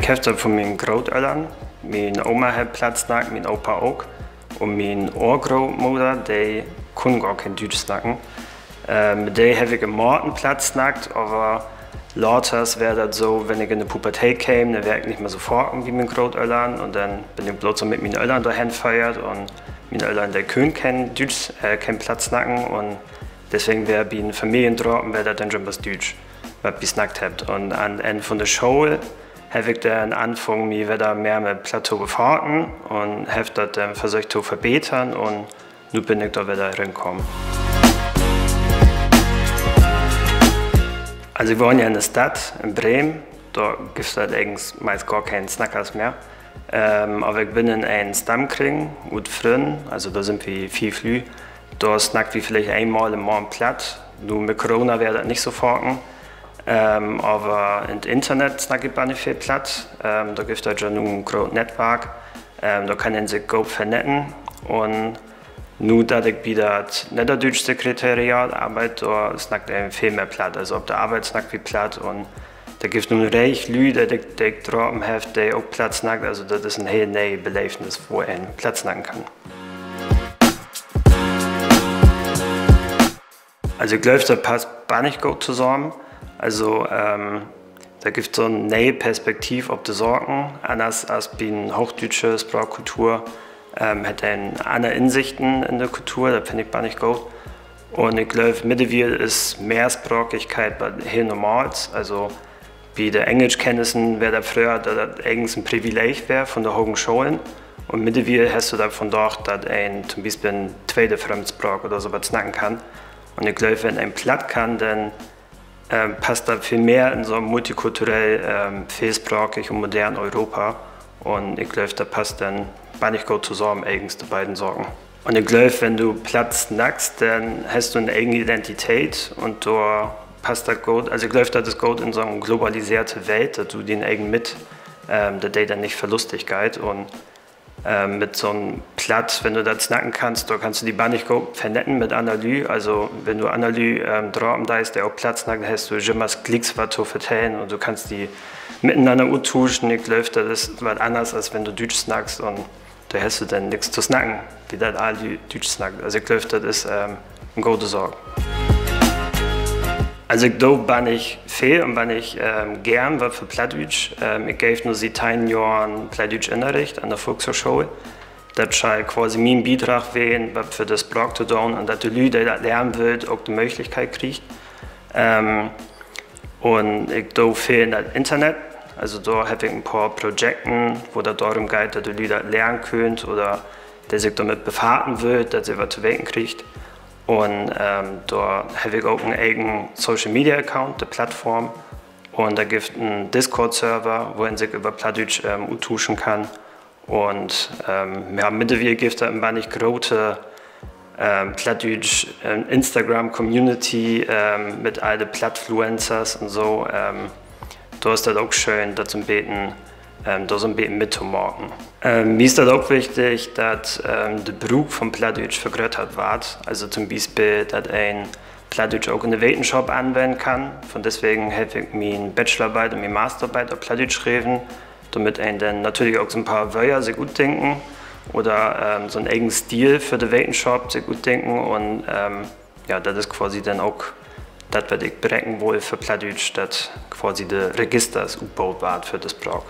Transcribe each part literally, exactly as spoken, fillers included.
Ik heff dat vun mien Grootöllern. Mien Oma hett Platt snackt, mien Opa ok. Un mien Urgrootmudder, de kunn gor keen Düütsch snacken. Mit de heff ik in Maten Platt snackt, aver laters weer dat so, wenn ik in de Pubertät keem, denn weer ik nich mehr so faken bi mien Grootöllern un denn bün ik blots so mit mien Öllern dorhen föhrt un mien Öllern, de köönt keen Düütsch, keen Platt snacken un deswegen weer bi en Familiendrapen weer dat denn jümmers Düütsch, wat wi snackt hebbt. Un an Enn vun de School heff ik denn anfungen, mi wedder mehr mit Platt to befaten un heff dat denn versöcht to verbetern un nu bün ik dor wedder rinkamen. Also ik wahn ja in de Stadt, in Bremen. Dor gifft dat egens meist gor keen Snackers mehr. Aver ik bün in en Stammkring ut Frünnen, also dor sünd wi fief Lüüd. Dor snackt wi villicht eenmal in'n Maand Platt. Nu mit Corona weer dat nich so faken. Aver in't Internet snack ik bannig veel Platt. Dor gifft dat ja nu en groot Nettwark. Dor kann een sik goot vernetten. Un nu, dat ik bi dat Nedderdüütsch-Sekretariat arbeid, dor snackt een veel mehr Platt. Also op de Arbeit snackt wi Platt un dor gifft nu en Reeg Lüüd, de ik drapen heff, de ok Platt snackt. Also dat is en heel nee Beleevnis, wo een Platt snacken kann. Also ik glööv, dat passt bannig goot tosamen. Also dat gifft so 'n ne'e Perspektiv op de Saken, anners as bi en hoochdüütsche Spraakkultur. Hett een anner Insichten in de Kultur, dat finn ik bannig goot. Un ik glööv, middewiel is Mehrsprakigkeit wat heel Normales. Also bi de Engelschkenntnissen weer dat fröher, dat dat egens en Privileg weer vun de hogen Scholen. Un middewiel hest du dat vundaag, dat een to'n Bispeel en tweede Fremdspraak oder so wat snacken kann. Un ik glööv, wenn een Platt kann, denn passt dat veel mehr in so 'n multikulturell, veelsprakig un modern Europa. Un ik glööv, dat passt denn bannig goot tosamen, egens de beiden Saken. Un ik glööv, wenn du Platt snackst, denn hest du en egen Identität un dor passt dat goot. Also ik glööv, dat is goot in so 'n globaliseerte Welt, dat du dien egen mit, dat de denn nich verlustig geiht. Un mit so 'n Platt, wenn du dat snacken kannst, dor kannst du di bannig goot vernetten mit anner Lüüd. Also wenn du anner Lüüd drapen deist, de ok Platt snackt, hest du jümmers glieks wat to vertellen un du kannst di mitenanner uttuuschen. Ik glööv, dat is wat anners, as wenn du Düütsch snackst un dor hest du denn nix to snacken, wiel dat all Lüüd Düütsch snackt. Also ik glööv, dat is en gode Saak. Also ik do bannig veel un bannig geern wat för Plattdüütsch. Ik geev nu siet teihn Johren Plattdüütschünnerricht an de Volkshoochschool. Dat schall quasi mien Bidrag ween, wat för de Spraak to doon un dat de Lüüd, de dat lehren wüllt, ok de Mööglichkeit kriegt. Un ik do veel in dat Internet. Also dor heff ik en poor Projekten, wo dat dorüm geiht, dat de Lüüd dat lehren köönt oder de sik dormit befaten wüllt, dat se wat to weten kriegt. Un dor heff ik ok en egen Social-Media-Account, de Plattform. Un dor gifft en Discord-Server, wo een sik över Plattdüütsch uttuuschen kann. Un ja, middewiel gifft dat en bannig grote plattdüütsch Instagram-Community mit all de Plattfluencers un so. Dor is dat ok schöön, dat so 'n beten, dor so 'n beten mittomaken. Mi is dat ok wichtig, dat de Bruuk von Plattdüütsch vergröttert warrt. Also to'n Bispeel, dat een Plattdüütsch ok in de Wetenschop anwennen kann. Vun deswegen heff ik mien Bachelorarbeit un mien Masterarbeit op Plattdüütsch schreven, dormit een denn natürlich ok so 'n poor Wöör sik utdenken oder so 'n egen Stil för de Wetenschop sik utdenken. Un ja, dat is quasi denn ok dat, wat ik bereken wull för Plattdüütsch, dat quasi de Registers utboot warrt för de Spraak.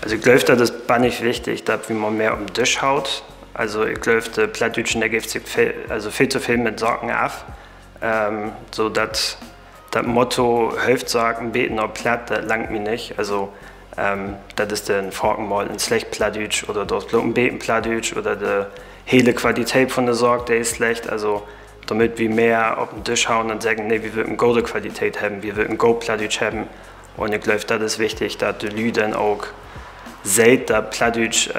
Also ik glööv, dat is bannig wichtig, dat wi mal mehr op 'n Disch haut. Also ik glööv, de Plattdüütschen, de geevt sik, also veel to veel mit Saken af, so dat dat Motto: Hööftsaak en beten op Platt, dat langt mi nich. Also dat is denn faken mal en slecht Plattdüütsch oder dat is bloot en beten Plattdüütsch oder de hele Qualität von de Saak, de is slecht. Also dormit wi mehr op 'n Disch hauen un seggen: Nee, wi wüllt en gode Qualität hebben, wi wüllt en goot Plattdüütsch hebben. Un ik glööv, dat is wichtig, dat de Lüüd denn ok seht, dat Plattdüütsch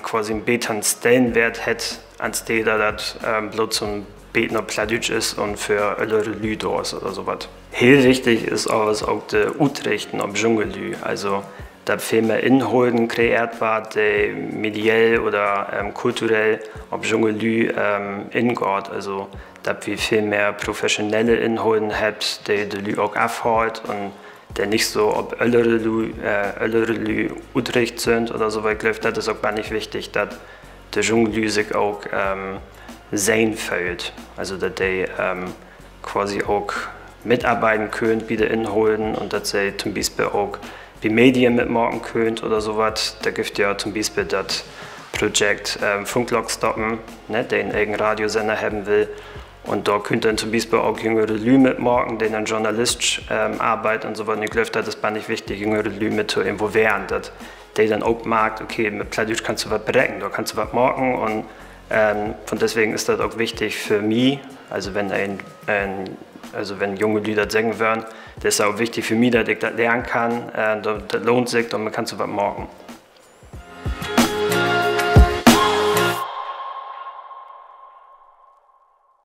quasi en betern Stellenweert hett, ansteed dat dat bloot so 'n beten op Plattdüütsch is un för öllere Lüüd dor is oder so wat. Heel wichtig is avers ok de Utrichten op junge Lüüd. Also dat veel mehr Inholden kreeert warrt, de mediell oder kulturell op junge Lüüd ingaht. Also dat wi veel mehr professionelle Inholden hebbt, de de Lüüd ok afhaalt un de nich so op öllere Lüüd utricht sünd oder so wat. Ik glööv, dat is ok bannig wichtig, dat de jungen Lüüd sik ok sehn föhlt. Also dat de quasi ok mitarbeiden köönt bi de Inholden un dat se to'n Bispeel ok bi Medien mitmaken köönt oder so wat. Dor gifft dat ja to'n Bispeel dat Projekt Funklock stoppen, ne, de en egen Radiosenner hebben will. Un dor köönt denn to'n Bispeel ok jüngere Lüüd mitmaken, de denn journalistisch arbeidt un so wat. Un ik glööv, dat is bannig wichtig, jüngere Lüüd mit to involveren, dat de denn ok markt, okay, mit Plattdüütsch kannst du wat berecken, dor kannst du wat maken. Un von deswegen is dat ok wichtig för mi, also wenn, also wenn junge Lüüd dat seggen wörrn, dat is ok wichtig för mi, dat ik dat lehren kann, dat lohnt sik, dormit kannst du wat maken.